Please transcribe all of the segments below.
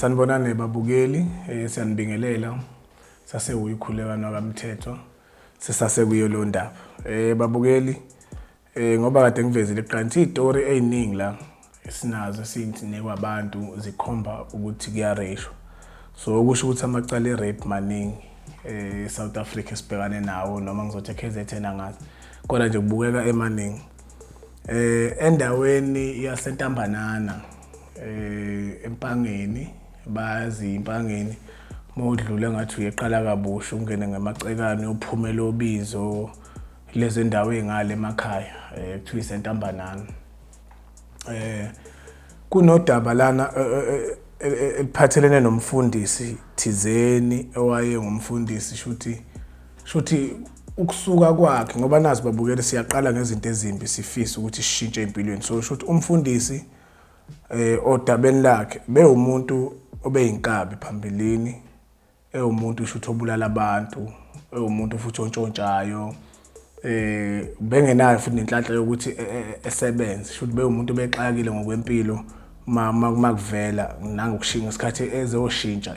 Sanibonani babukeli, siyanibingelela. Sase uyikhuleka nwakamthetho. Sisase kuyo lo ndaba. Babukeli, ngoba kade ngivezile ekuqaleni ukuthi izitori eziningi la esinazo esinikwa abantu zikhomba ukuthi kuyareyishwa. So okusho ukuthi amacala e-rape maningi e-South Africa esibhekane nawo, noma ngizothi e-KZN angazi. Kodwa nje kubukeka emaningi. Endaweni yaseNtambanana, eMpangeni, bayazi iMpangeni, mawudlula ngathi uyeqala kabusha ungene ngemacekane uyophumela obizo lezi ndawo ey'ngale emakhaya, kuthiwa iseNtambanana. Kunodaba lana eliphathelene nomfundisi thizeni owayengumfundisi, shuthi ukusuka kwakhe, ngoba nazi babukele siyaqala ngezinto ezimbi sifisa ukuthi sishintshe empilweni. So shuthi umfundisi odabeni lakhe bewumuntu obeyinkabi phambilini, ewumuntu shuthi obulala abantu, ewumuntu futhi ontshontshayo, bengenayo futhi nenhlanhla yokuthi esebenze, shuthi bewumuntu obexakile ngokwempilo makuvela nangokushintsha ngesikhathi ezoshintsha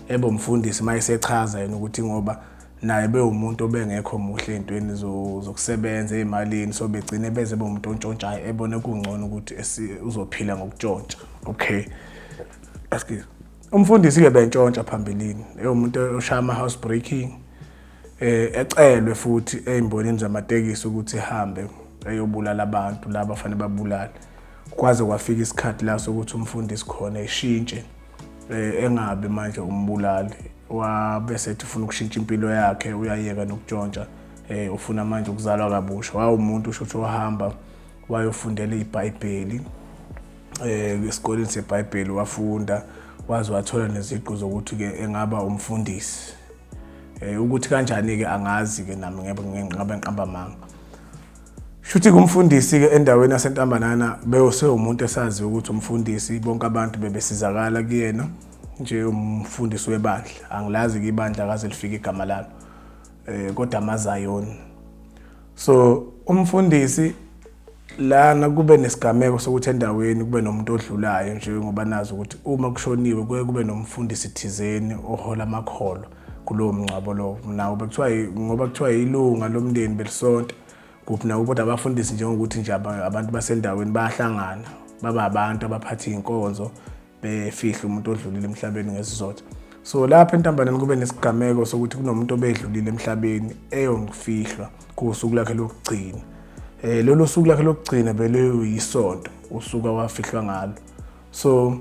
ebe umfundisi, mayesechaza yena ukuthi ngoba naye bewumuntu obengekho muhle ey'ntweni zokusebenza ey'malini, so begcine beze bewumuntu ontshontshayo, ebone kungcono ukuthi uzophila ngokutshontsha. Okay, excuse. Umfundisi-ke bentshontsha phambilini, ewumuntu oshaya ama-house breaking, ecelwe futhi ey'mbonini zamatekisi ukuthi ehambe eyobulala abantu laba afanele babulale. Kwaze kwafika isikhathi la sokuthi umfundisi khona eshintshe, engabi manje umbulali, wabe sethi ufuna ukushintsha impilo yakhe, uyayeka nokutshontsha, ufuna manje ukuzalwa kabusha. Wawumuntu usho ukuthi wahamba wayofundela iBhayibheli esikoleni seBhayibheli, wafunda waze wathola neziqu zokuthi-ke engaba umfundisi. Ukuthi kanjani-ke angazi-ke nami, ngebe ngingabe ngiqamba amanga. Shuthi kumfundisi-ke endaweni yaseNtambanana bewusewumuntu esaziwa ukuthi umfundisi, bonke abantu bebesizakala kuyena nje umfundisi webandla. Angilazi-ke ibandla akaze lifike igama lalo, kodwa amaZayoni. So umfundisi lana kube nesigameko sokuthi endaweni kube nomuntu odlulayo, njengoba nazi ukuthi uma kushoniwe kuye kube nomfundisi thizeni ohola amakholwa kulowo mngcwabo lowo. Nawo bekuthiwa ngoba kuthiwa ilunga lomndeni belisonta kuphi nawo, kodwa abafundisi njengokuthi nje abantu basendaweni bayahlangana baba abantu abaphatha iy'nkonzo befihla umuntu odlulile emhlabeni ngesizotha. So lapha entambaneni kube nesigameko sokuthi kunomuntu obedlulile emhlabeni eyongifihlwa kusuku lakhe lokugcina. Lolu suku lakhe lokugcina beluyisonto, usuku awafihlwa ngalo. So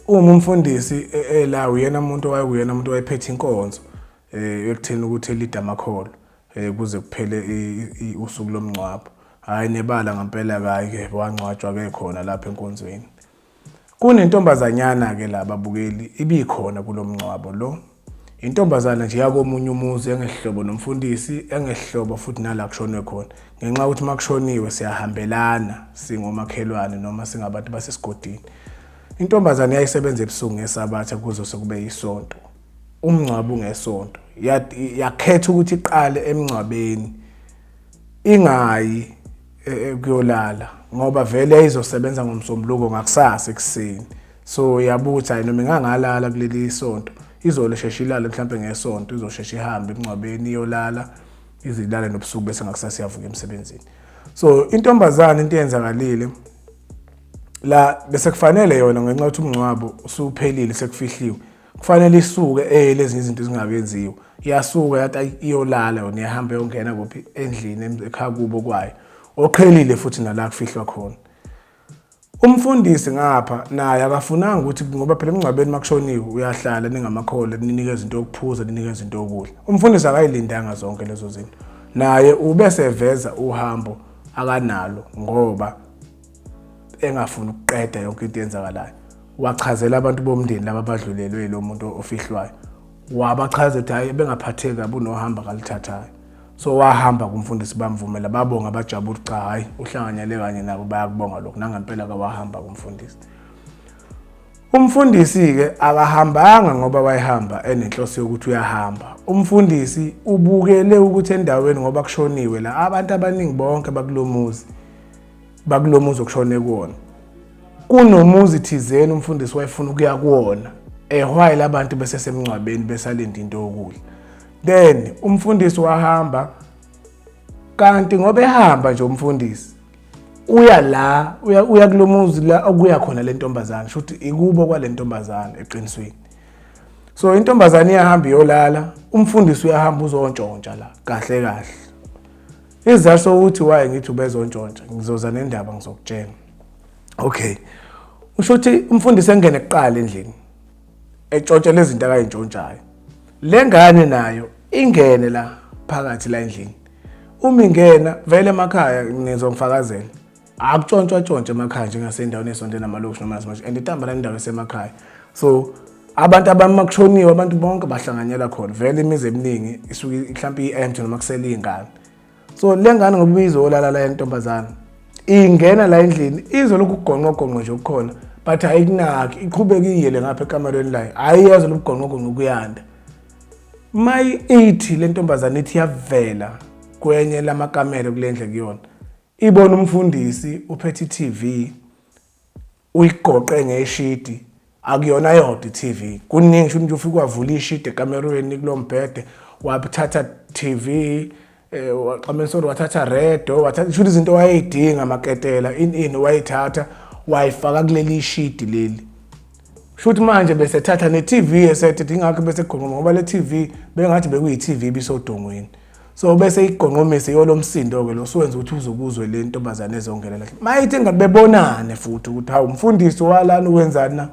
uma umfundisi ela uyena umuntu owayekuyena umuntu owayephethe inkonzo ekutheni ukuthi elide amakholwa kuze kuphele usuku lomngcwabo. Hhayi nebala ngempela ke wangcwatshwa ke khona lapha enkonzweni. Kunentombazanyana ke la babukeli ibikhona kulomngcwabo lo. Intombazana nje yakomunye umuzi engehlobo nomfundisi, engehlobo futhi nala kushonwe khona. Ngenxa yokuthi makushoniwe siyahambelana singomakhelwane noma singabantu basesigodini. Intombazane yayisebenza ebusuku ngeSabatha kuze sekube isonto. Umngcwabo ungesonto. Yakhetha ukuthi iqale emngcwabeni ingayi kuyolala, ngoba vele yayizosebenza ngoMsombuluko ngakusasa ekuseni. So yabuthi hayi noma ingangalala kuleli sonto, izosheshe ilale mhlampe ngesonto, izosheshe ihambe emngcwabeni iyolala, izilale nobusuku bese ngakusasa iyavuka emsebenzini. So intombazane into eyenzakalile la, bese kufanele yona ngenxa yokuthi umngcwabo usuphelile sekufihliwe, kufanele isuke lezinye izinto ezingakenziwa. Iyasuka yathi iyolala yona, iyahamba iyongena kuphi endlini ekhaya kubo kwayo, oqhelile futhi nala kufihlwa khona. Umfundisi ngapha naye akafunanga ukuthi, ngoba phela emngcwabeni makushoniwe uyahlala ningamakholwa, ninikeza into yokuphuza, ninikeza into yokudla. Umfundisi akayilindanga zonke lezo zinto, naye ubeseveza uhambo akanalo ngoba engafuni ukuqeda yonke into eyenzakalayo. Wachazela abantu bomndeni laba abadlulelwe lo muntu ofihlwayo, wabachaza ukuthi hhayi bengaphatheki kabi unohambo akalithathayo. So wahamba kumfundisi, bamvumela, babonga, bajabula, cha hhayi uhlanganyele kanye nabo, bayakubonga lokho. Nangempela ke wahamba kumfundisi. Umfundisi-ke akahambanga ngoba wayehamba enenhloso yokuthi uyahamba. Umfundisi ubukele ukuthi endaweni ngoba kushoniwe la abantu abaningi bonke bakulomuzi, bakulomuzi okushone kuwona. Kunomuzi thizeni umfundisi wayefuna ukuya kuwona ehwayela abantu besesemngcwabeni besalinde into yokudla. Then umfundisi wahamba, kanti ngoba ehamba nje umfundisi uya la uya kulomuzi la okuya khona le ntombazane, shuthi ikubo kwale ntombazane eqinisweni. So intombazane iyahamba iyolala, umfundisi uyahamba uzontshontsha la kahle kahle. Isizathu sokuthi why ngithi ubezontshontsha, ngizoza nendaba ngizokutshela. Okay, usho ukuthi umfundisi engene kuqala endlini etshontsha lezi zinto akayintshontshayo, le ngane nayo ingene la phakathi la endlini. Uma ingena vele emakhaya, nizongifakazela, akutshontshwa tshontshe emakhaya njengasendaweni esonto namalokishi noma nasemanje and iTambarani indawo esemakhaya. So abantu abami makushoniwe abantu bonke bahlanganyela khona vele, imizi eminingi isuke mhlawumbe i-empty noma kusele iy'ngane. So le ngane ngoba izolala la, yentombazana ingena la endlini izolokhu kugonqogonqo nje okukhona, but ayikunaki, iqhubeke iyele ngapha ekamerweni layo, hhayi iyezwa lobugonqogonqo kuyanda. Mayi ithi le ntombazane ithi yavela kwenye lamakamelo kule ndlu kuyona, ibona umfundisi uphethe i-TV uyigoqe ngeshidi. Akuyona yodwa i-TV, kuningi, sho nje ufike wavula ishidi ekamerweni kulo mbhede, wathatha TV, waxamenisolo, wathatha redo, wathatha sho izinto wayeyidinga, amaketela, ini ini, wayithatha wayifaka kuleli shidi leli. Shuthi manje bese thatha ne-TV esethi ingakho bese gonqoma, ngoba le TV bengathi bekuyi-TV ibisodongweni. So bese igonqomise yolo msindo-ke lo suwenza ukuthi uzokuzwe le ntombazane ezongenela mayithi engabe bebonane futhi ukuthi hawu, umfundisi walana uwenzani na.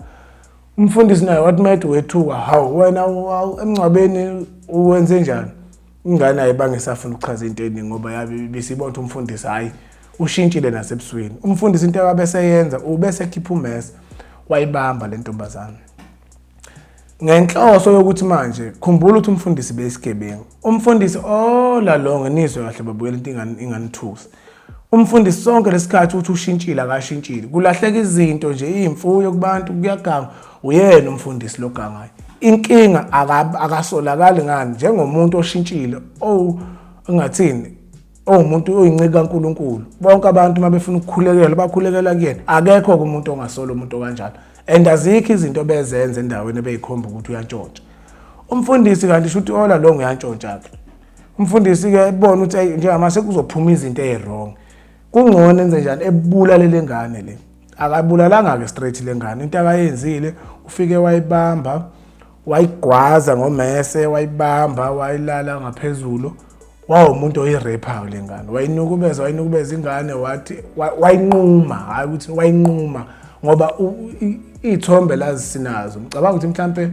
Umfundisi naye wathi mayethi wethuka, hawu wena emngcwabeni uwenze njani? Ingane ayibange isafuna ukuchaza into eningi ngoba yabe bisibona ukuthi umfundisi hhayi ushintshile nasebusweni. Umfundisi into akabe seyenza ubese ekhipha umese wayibamba le ntombazane ngenhloso yokuthi manje, khumbula ukuthi umfundisi beyisigebengu. Umfundisi all along, nizwe kahle babuyela, into inganithusi, umfundisi sonke lesikhathi uthi ushintshile, akashintshile. Kulahleka izinto nje, iy'mfuyo kubantu, kuyaganga, uyena umfundisi logangayo. Inkinga akasolakali ngani njengomuntu oshintshile, oh engathini, owumuntu oyincika kaNkuluNkulu. Bonke abantu uma befuna ukukhulekela bakhulekela kuyena. Akekho umuntu ongasola umuntu okanjalo, and azikho izinto bezenza endaweni ebeyikhomba ukuthi uyantshontsha umfundisi, kanti shuthi ola lo uyantshontsha-ke umfundisi-ke. Ebona ukuthi njengamanje sekuzophuma izinto ey'wrong, kungcono enze njani, ebulale le ngane le. Akabulalanga-ke straight le ngane. Into akayenzile, ufike wayibamba, wayigwaza ngomese, wayibamba, wayilala ngaphezulu. Wawumuntu oyirephayo le ngane, wayinukubeza, wayinukubeza ingane, wathi wayinquma, hhayi ukuthi wayinquma, ngoba iy'thombe lazi sinazo. Ngicabanga ukuthi mhlampe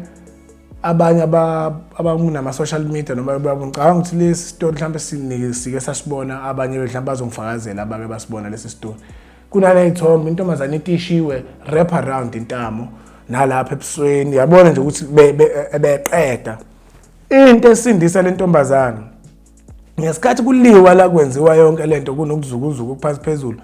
abanye abanama-social media noma ngicabanga ukuthi lesi story mhlampe sinike sike sasibona, abanye mhlampe bazongifakazela abake basibona lesi story. Kunaley'thombe intombazane itishiwe wrap around intamo nalapha ebusweni, yabona nje ukuthi ebeqeda. Into esindisa le ntombazane, ngesikhathi kuliwa la kwenziwa yonke lento, kunokuzukuzuku phansi phezulu,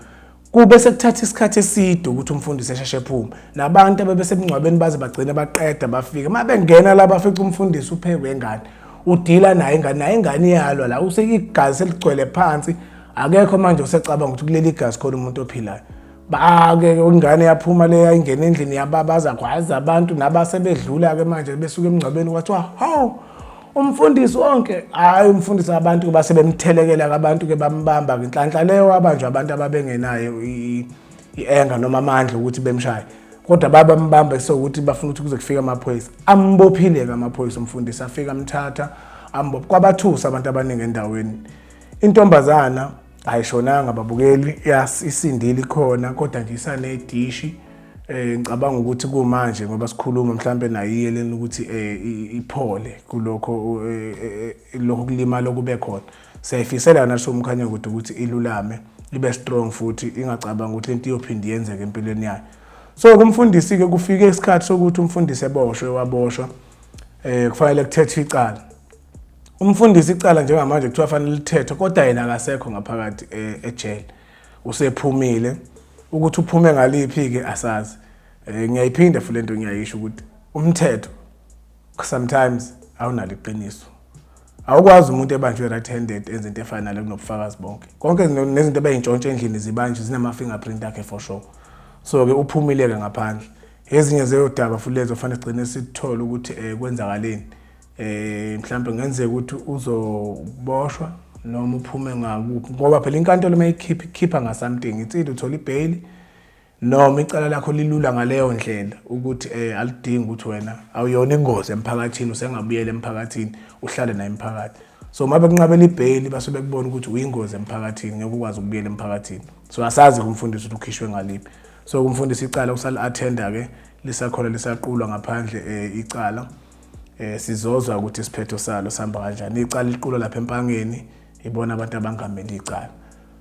kube sekuthatha isikhathi eside ukuthi umfundisi esheshe ephume, nabantu abebesemngcwabeni baze bagcine baqeda bafike. Uma bengena la bafica umfundisi uphekwe ingane, udila naye ingane, naye ingane iyalwa la, igazi seligcwele phansi. Akekho manje usecabanga ukuthi kuleli gazi khona umuntu ophilayo. Bake ingane yaphuma le, yayingena endlini, yababaza, gwaza abantu nabasebedlula-ke manje besuka emngcwabeni, kwathiwa hawu, umfundisi wonke, hhayi umfundisi. Abantu base bemthelekela-ke, abantu-ke bambamba ngenhlanhla leyo, wabanjwa abantu ababengenayo i-anger noma amandla ukuthi bemshaye, kodwa babambamba sokuthi bafuna ukuthi kuze kufike amaphoyisa. Ambophile-ke amaphoyisa umfundisi, afika amthatha ambopha. Kwabathusa abantu abaningi endaweni. Intombazana ayishonanga babukeli, isindile, ikhona, kodwa nje isanedishi. Ngicabanga ukuthi kumanje ngoba sikhuluma mhlambe nayo iyeleni ukuthi iphole kulokho lokho kulimala okube khona. Siyayifisela nathi umkhanya kude ukuthi ilulame, ibe strong futhi ingacabanga ukuthi lento iyophinde yenzeke empilweni yayo. So kumfundisi ke kufike isikhathi sokuthi umfundisi eboshwe, waboshwa. Kufanele kuthethwe icala umfundisi, icala njengamanje kuthiwa fanele lithethwe, kodwa yena akasekho ngaphakathi ejele, usephumile. Ukuthi uphume ngaliphi-ke asazi. Ngiyayiphinda futhi lento, ngiyayisho ukuthi umthetho sometimes awunalo iqiniso. Awukwazi umuntu ebanjwe red handed enze into efana nale, kunobufakazi bonke konke, nezinto ebeyintshontshe endlini zibanje zinama-fingerprint akhe for sure. So-ke uphumile-ke ngaphandle. Ezinye zeyodaba futhi lezo fanele sigcine sithole ukuthi um kwenzakaleni. Mhlawumbe kungenzeka ukuthi uzoboshwa noma uphume ngakuphi, ngoba phela inkantolo uma ikhipha ikhipha nga-something, it's either uthola ibheyili noma icala lakho lilula ngaleyo ndlela ukuthi alidingi ukuthi wena awuyona ingozi emphakathini, usengabuyela emphakathini uhlale naye emphakathi. So uma bekunqabela ibheyili basuke bekubona ukuthi uyingozi emphakathini, ngeke ukwazi ukubuyela emphakathini. So asazi kumfundisi ukuthi ukhishwe ngaliphi. So kumfundisi icala usali-attenda-ke, lisakhona lisaqulwa ngaphandle icala. Sizozwa ukuthi isiphetho salo sihamba kanjani. Icala liqulwa lapha eMpangeni, ibona abantu abangameli icala.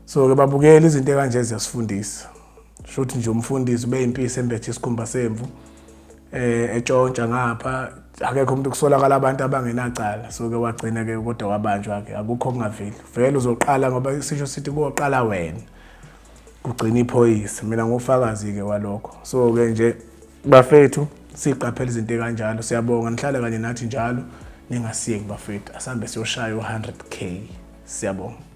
So-ke babukeli, izinto ekanje ziyasifundisa. Shuthi nje umfundisi ube yimpisi embethe isikhumba semvu, etshontsha ngapha, akekho umuntu, kusolakala abantu abangenacala. So-ke wagcina-ke kodwa wabanjwa-ke, akukho okungaveli. Vele uzoqala ngoba isisho sithi kuyoqala wena, kugcina iphoyisa. Mina ngufakazi-ke walokho. So-ke nje bafethu, siqaphela izinto ekanjalo. Siyabonga, nihlale kanye nathi njalo, ningasiyeki bafethu. Asambe siyoshaya u-100K. Siyabonga.